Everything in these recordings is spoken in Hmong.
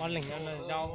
Ob leeg no zaub.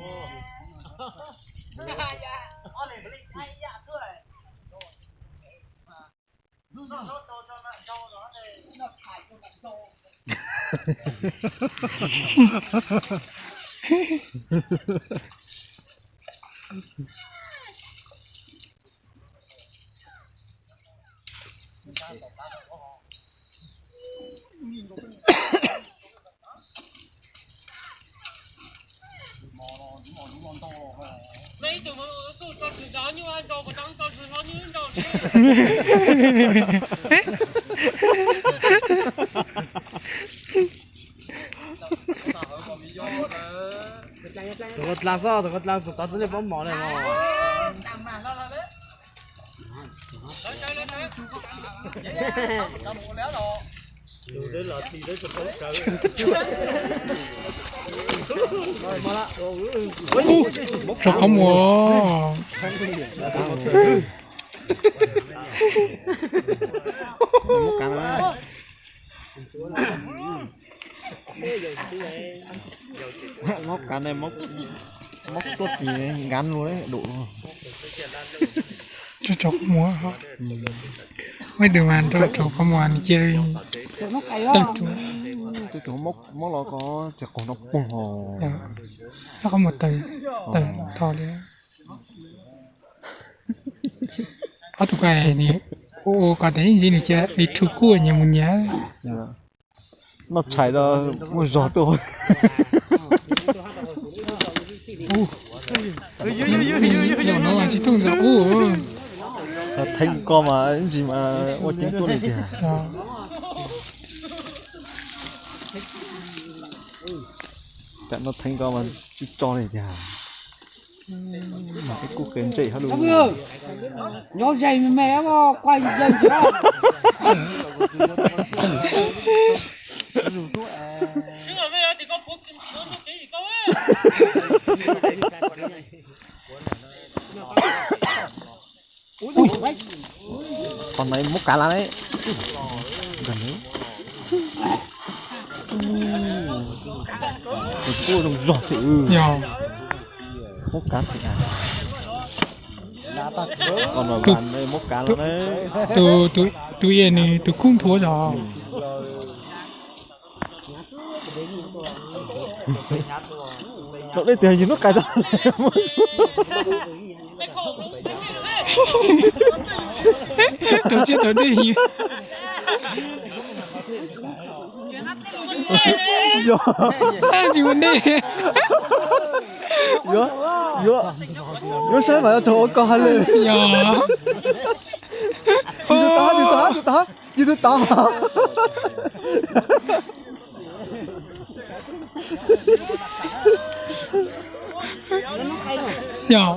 Tus ko dlaa xwb, tus ko dlaa tus tod txhob niaj paub mos li os. Rau qhov muag. Mob kav ne, mob tuaj tis nkav lug dum. Rau qhov muag. Muaj ib tug mas rau qhov muag nws cia li tawg rua. Mob los ko txiv qaug no pug. Rau qhov muag tawg, tawg tho li. Ob tug ko nws ua ua ko tes ib ntsis nws cia li rhu kuj nyias mus nyias. Noj tshais los muaj zog tuaj. Zaum no mas tsis tooj zaum ub. Theeb ko mas ib ntsis mas ua ceev tuaj li tiag. Tam no theeb ko mas tsis tso li tiag. Ib kub kev ntsej hab lug. Nyob ze me me quaj yeej ntsia. Qhov no mob kav lawm. Kuj zoo zog thiab. Mob kav thiab. Qhov no mob kav lawm. Tus, tus, tus ia nws tus kub nthuav zog. Tom dej tiag yus lub qais tau. Rau siab tom dej. Yog. Tsis ua ntej. Yuav, yuav, yuav saib mas yuav raug ua koj hais lawm. Yog. Yus tus tod, yus tus tod, yus tus tod, yus tus tod. Yog.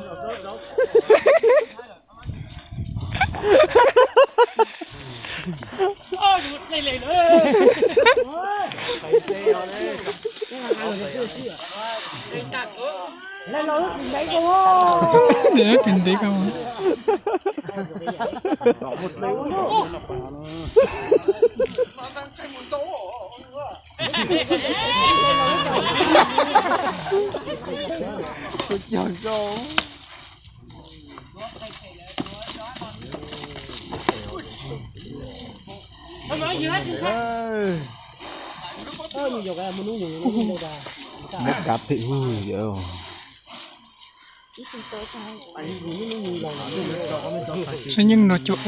Ntev ko. Mob kav thiab. Saib nyob no cov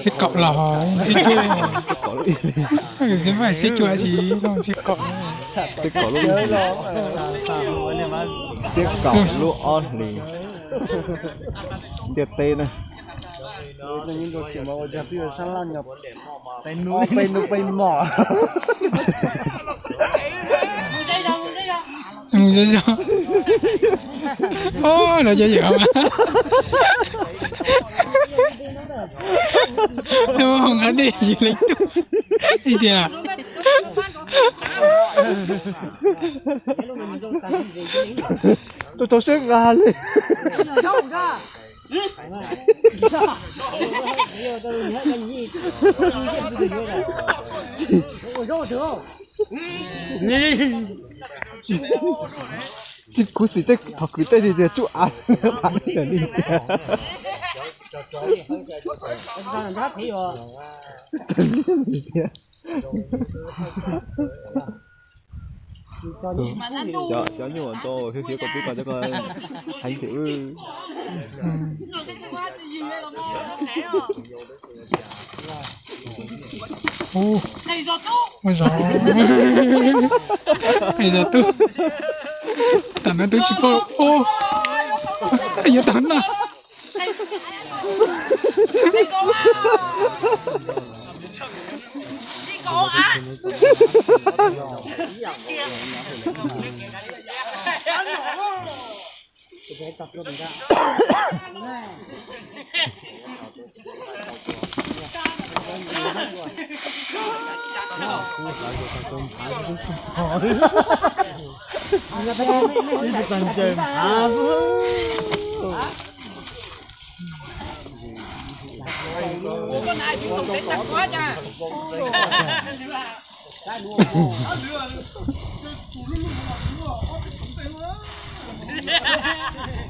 xiab kaum los xiab cuaj, xiab kaum los ib hlis, xiab cuaj xiv no xiab kaum, xiab kaum lub, xiab kaum lub ob hlis ntiaj teb na. Peb nub peb mom. Mus zog zog. Os, lawv cov yawm mas, lawv mus nqa dej yws li tub ib tiag. Rau rau siab nqa li. Tsis khuv xim tej thov kwv tej li tias tsuj av phav li tias. Cov nyuj ntau khiav khiav kom peb kom cov ko heev tiag. Ua zog, qis zog tub, tam no tub tsis paub. Yuav tau na.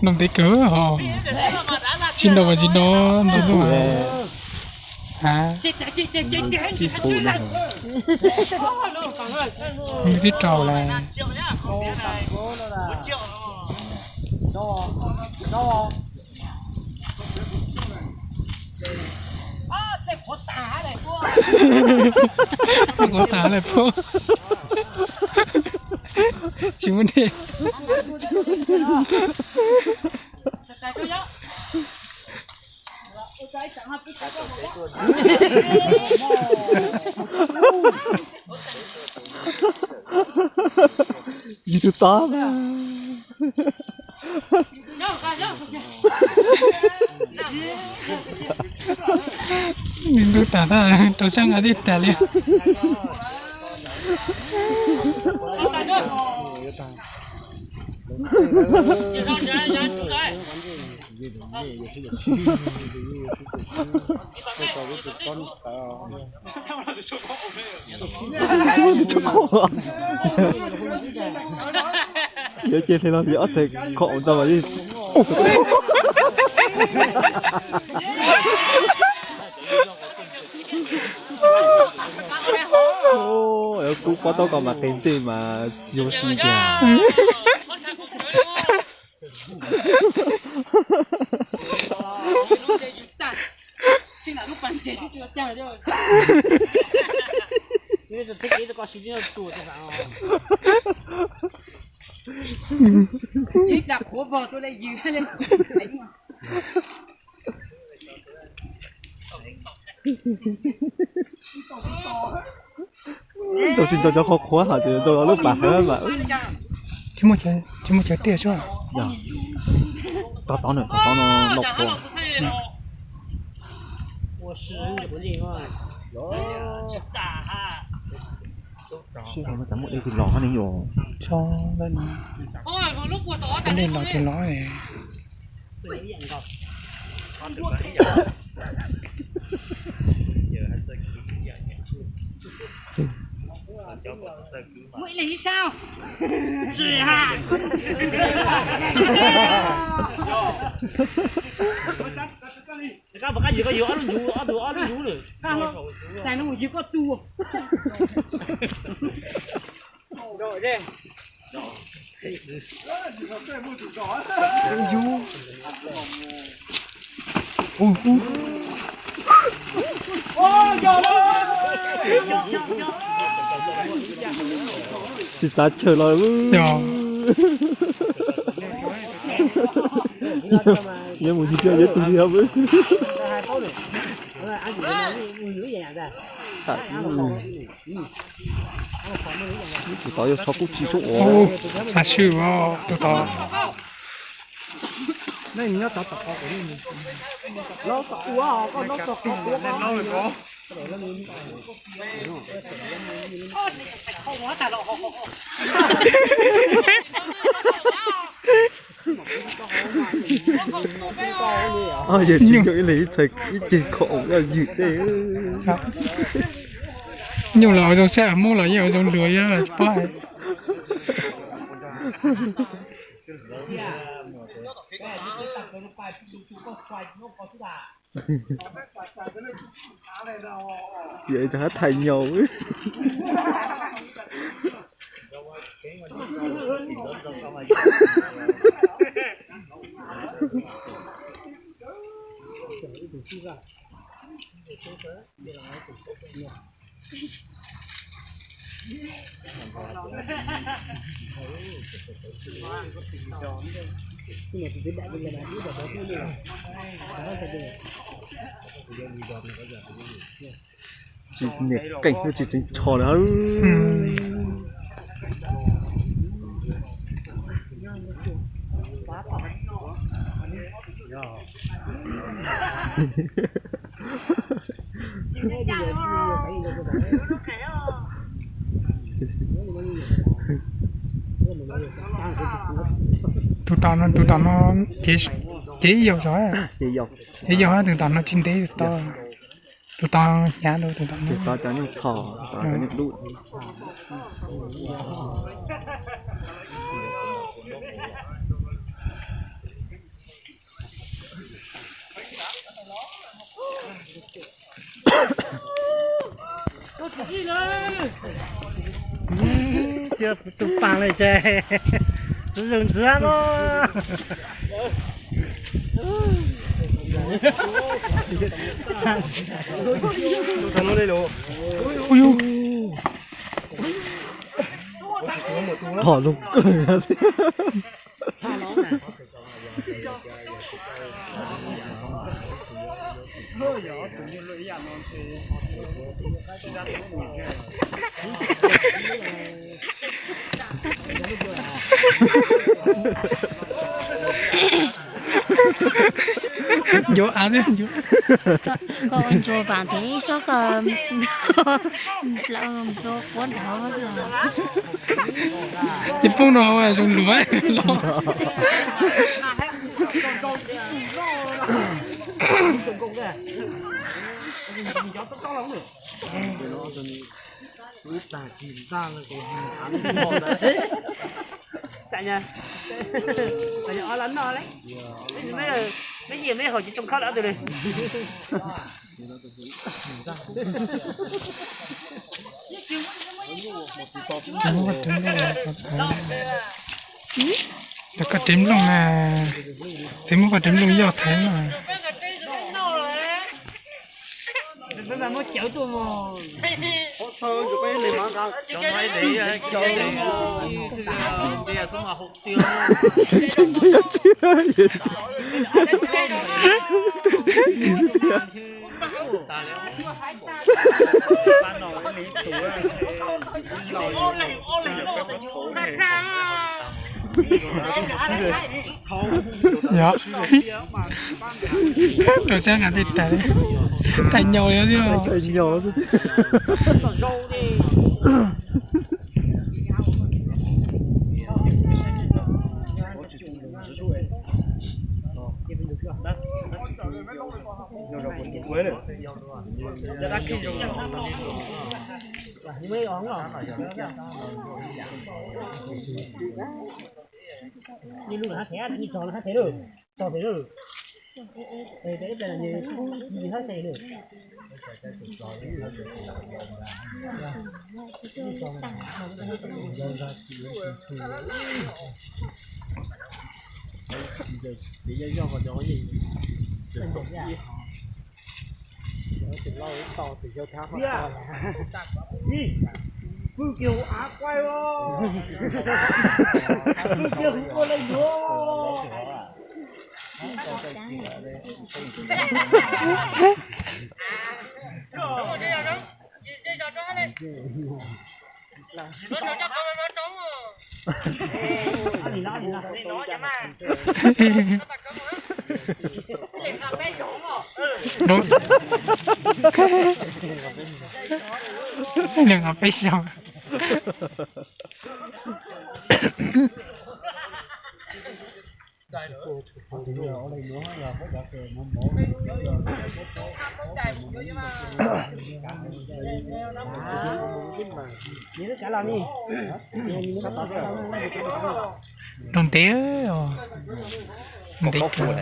Noo ntev kawg ho. Tsis nrau mas tsis nrau, nrau nrau mas. Ha. Nws twb rau lawm. Qhuav tas lawm puag. Tsis muaj dej. Yus tus tod. Nws ntu tas tag rau sab nqa tij tas li. Yuav ces hlo li ob txhais kho ntau mas yeej. Kub pob taub ko mas qe ntsej mas tsis zoo siab tiag. Nrau tsis nrau cov qhuav qhuav hos ces nrau lub pas heev mas. Tsis muaj chaw tiag sub. Tov tov no, tov tov no lauj qhuav. Sib hais no cas muaj dej twg los hov ne yuav. Txhob, dej los ces los. Tsis xav chaw los. Yog mus yig thiab yuav tus li os. Tus tod yog tso kub tsis sub ua. Xav swm tus tod. Yog tsis nyuj ib leeg ib txhais ib ceg kho yog ywm tej. Nyuj los ua zoo sab, muab los yeej ua zoo luag yog pob. Yog ib co hab thais nyaus. Tsis niam keej tsis tseev tsho lawm. Tus tom no, tus tom no ces ib yaus zog, ces ib yaus, tus tom no tsis ntev tau, tus tom hnyav rau tus tom no. Cov nyuj txhos, cov nyuj dub. Tus paas le ces xub zoo ntxiab los. Ui yug, thom zoo kawg. Yuav av thiab yuav. Koj ua ntsuag paam tes ib suab koj nplawm nplua quav nrov. Ces poob rau hauv zoo luag los. Mej yim mej haum tsis tsoo khab lawm ob tug li. Koj rev nplooj na, txiv muab koj rev nplooj yoj thaiv na. Yog rau sab nqa tej tais, tais nyaus li thiab. Pw kiag hauv av quaj os. Pw kiag hauv ua lawv yuav. Leej qhov peb xyoos. Rau ntev, ntev kawg.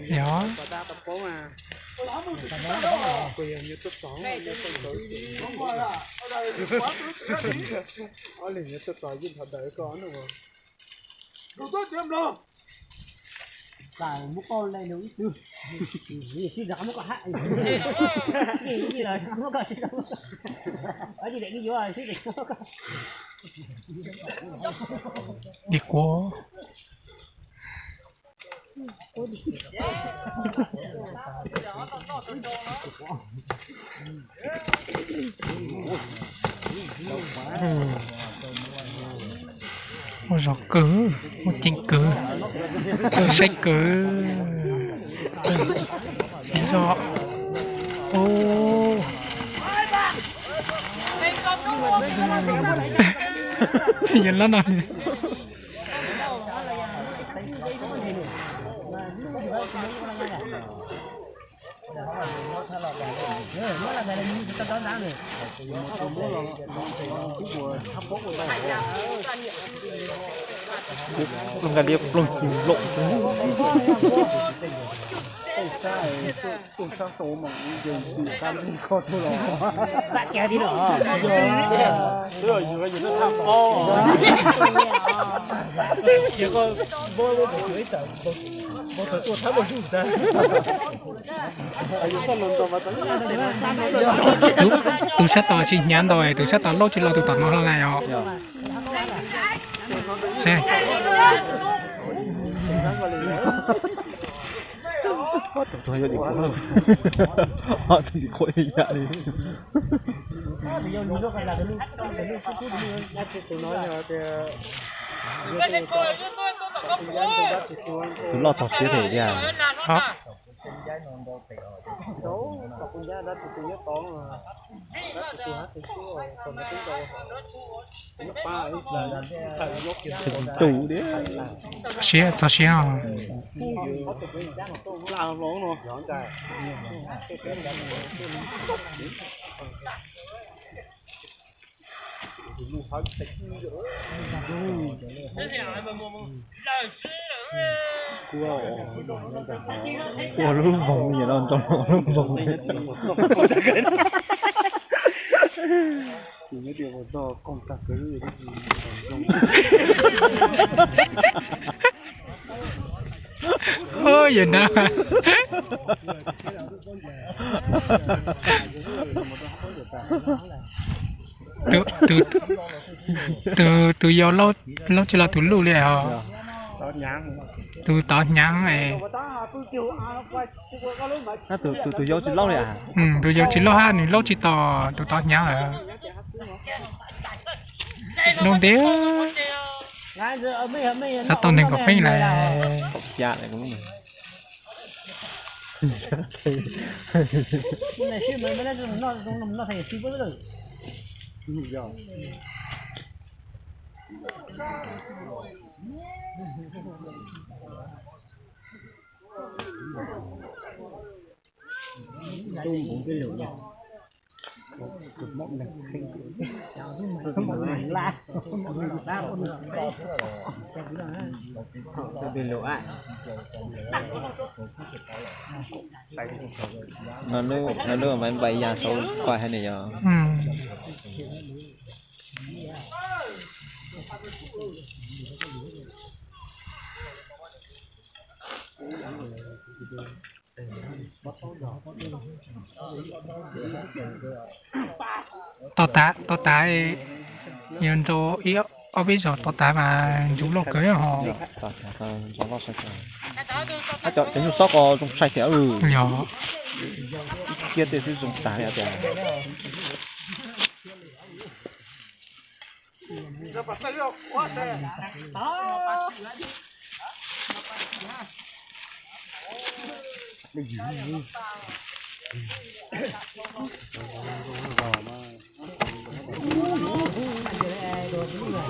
Yog, đi qua. Ua zog kawg, ua ceev kawg, ua saib kawg. Siv zog. Yog lab no. Plooj nkaus liab plooj tsis lom. Tus sab tod tsis hnyav ntau, tus sab tod laub tsis laub tus tom no hlo na yom. Tus loj txog siab thiab tiag. Txog siab, txog siab os. Ua lub voog nyiam no nrog lub voog. Yog na. Tus yau laub tsis laub tus luj li os. Tus tod hnyav. Tus yau tsis laub li. Tus yau tsis laub hab, nws laub tsis tos tus tod hnyav lawm. Lub ntiag, xav tau neeg kom feeb lawm. No lub maiv npais yas saud kuaj hab ne yog. Tod tav, tod tav, yog nrau ib ob peb zaug tod tav mas ntsuv loj kawg hos. Cov nyuj xob ko zoo sai thiab. Yog, ib kiag tej xwb zoo tag li tias.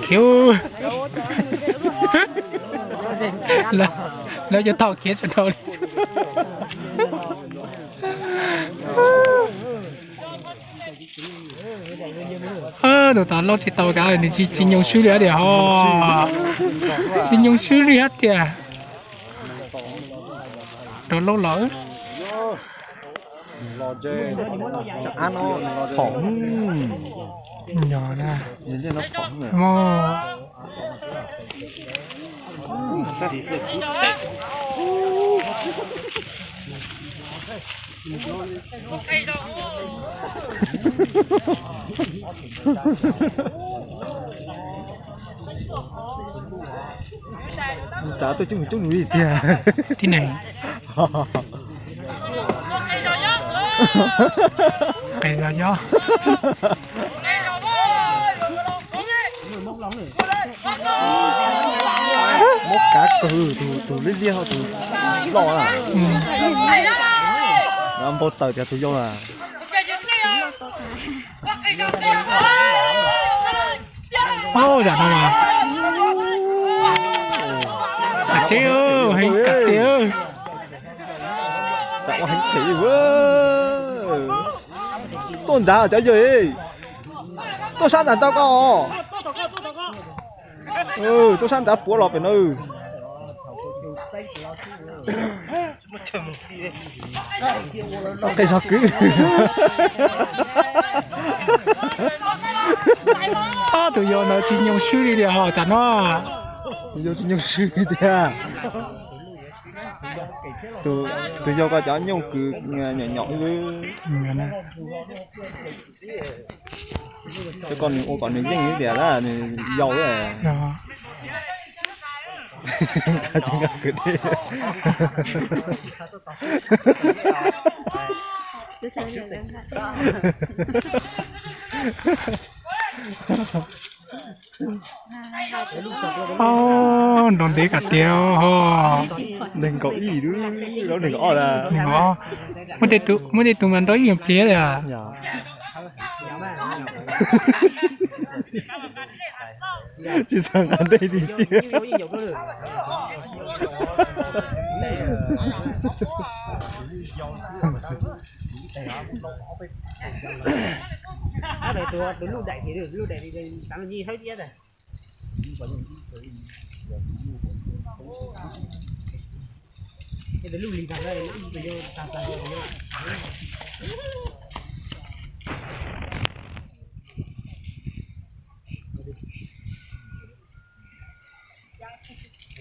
Hiu, lawv, Lawv cov tau khiav tso rau li. Tus tom lauj tsis tau kav, nws tsis nyoog swb li hab tias ho. Tsis nyoog swb li hab tias. Rau lauj lawm. Yog na. Tsav tuaj coob coob nus li tiag. Tib neeg. Qes los yob. Muab kav kawg, tus tus liab liab ho tus loj na. Npau taws tias tus yau na. Ub, zam no mas. Tam tseeb, heev kawg tiag. Tuaj nrad cov yawg, tuaj sab nrad ntau koj. Tuaj sab nrad puav los pem no. Qe zog kwv. Ob tug yau ntawd tsis nyoog swb li tiag ho tsam no. Tus yau tsis nyoog swb li tiag. Tus yau ko cov nyooj kwv nyom nyom xwb. Cov ko nws ua kom nws yeej li tias nws yau. Nrau ntev kam tiag ho. Nees nkaum ib, nees nkaum ob. Muaj tej tus mas nrau ib nyuag pliag li. Tsis xav nqa dej li tiag.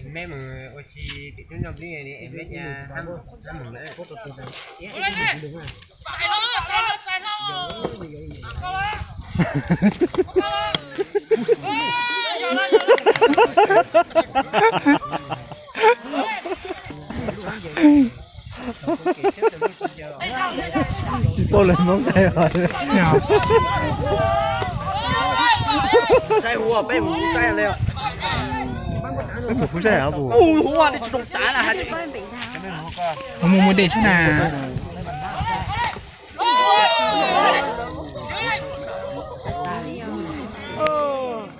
Meb mus ua si tim tub nrog nplib li es meb cia hab mus lawm. Tsis paub lawv Hmoob saib os. Saib hu peb mus saib li. Peb mus saib hab mus. Mus mus dej xwb na.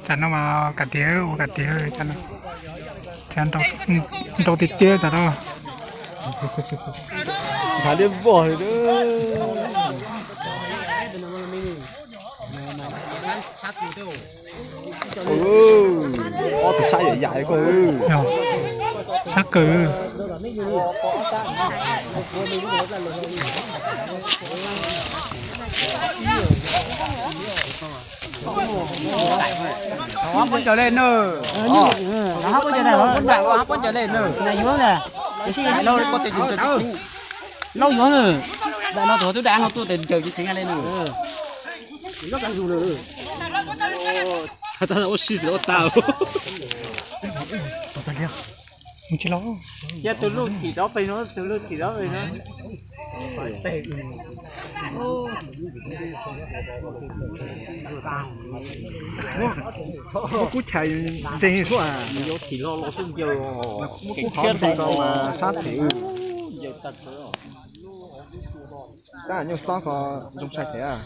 Tsam no mas kam tiag, ua kam tiag, tsam no nrau tiag tiag tsam no. Nqa liab vog li. Ob tug sab yam yam li koj. Sab kawg. Hab pob ncaws le na. Hab pob ncaws le na. Lauj yuav na. Daim no tuaj tub dab no tuaj tes ncaws tsis teev le na. Ua si ua tas. Mus tsis los. Yog tus luj thim rov pem no, tus luj thim rov pem no. Muab kub chais ntseeg suab. Muab kub chais ntseeg rau mas sab them. Tab nyuj xob ko zoo sai them.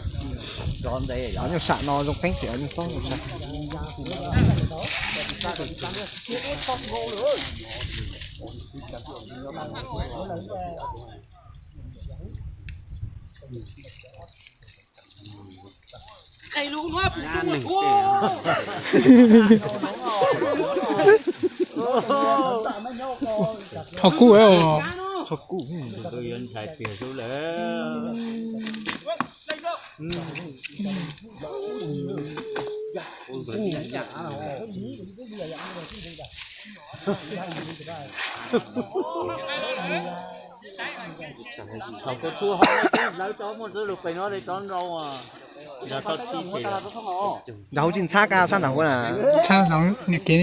Nyuj sam no zoo qeeb them, nyuj xob zoo sai. Txhob kub os. Txhob kub, tus twg yuav ntshai tiag xwb lawm. Thaum kuv txhua hauv no twb hlawv tau muaj txoj lus pem no li tov nrau. Nrau hauv tsis ntxhab ka sab nram huv na. Tshaj no niam kev,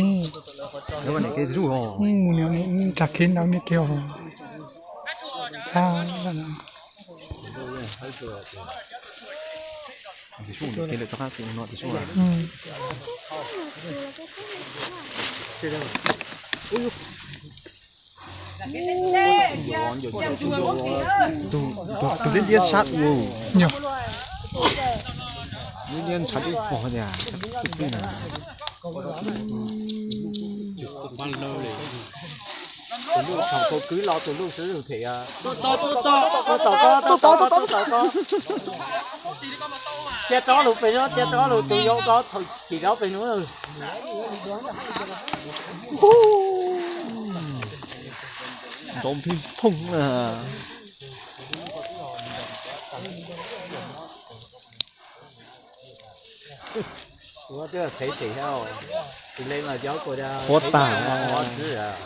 niam kev zuj, mus niam tsa kev nrau niam kev os. Tshaj. Tus sub niam kev lawm rov qab tus no tus sub. Tus, tus liab liab sab ua, liab liab ntshav dib vog tias xwb pwg na. Tus lub thaum kau kwv los tus lub xwb them. Tuaj tod, tuaj tod, tuaj tod, tuaj tod, tuaj tod, tuaj tod. Cia rov lug pem no, cia rov lug tus yau rov thaum chim rov pem no. Nrov nphij phooj na. Huab tag.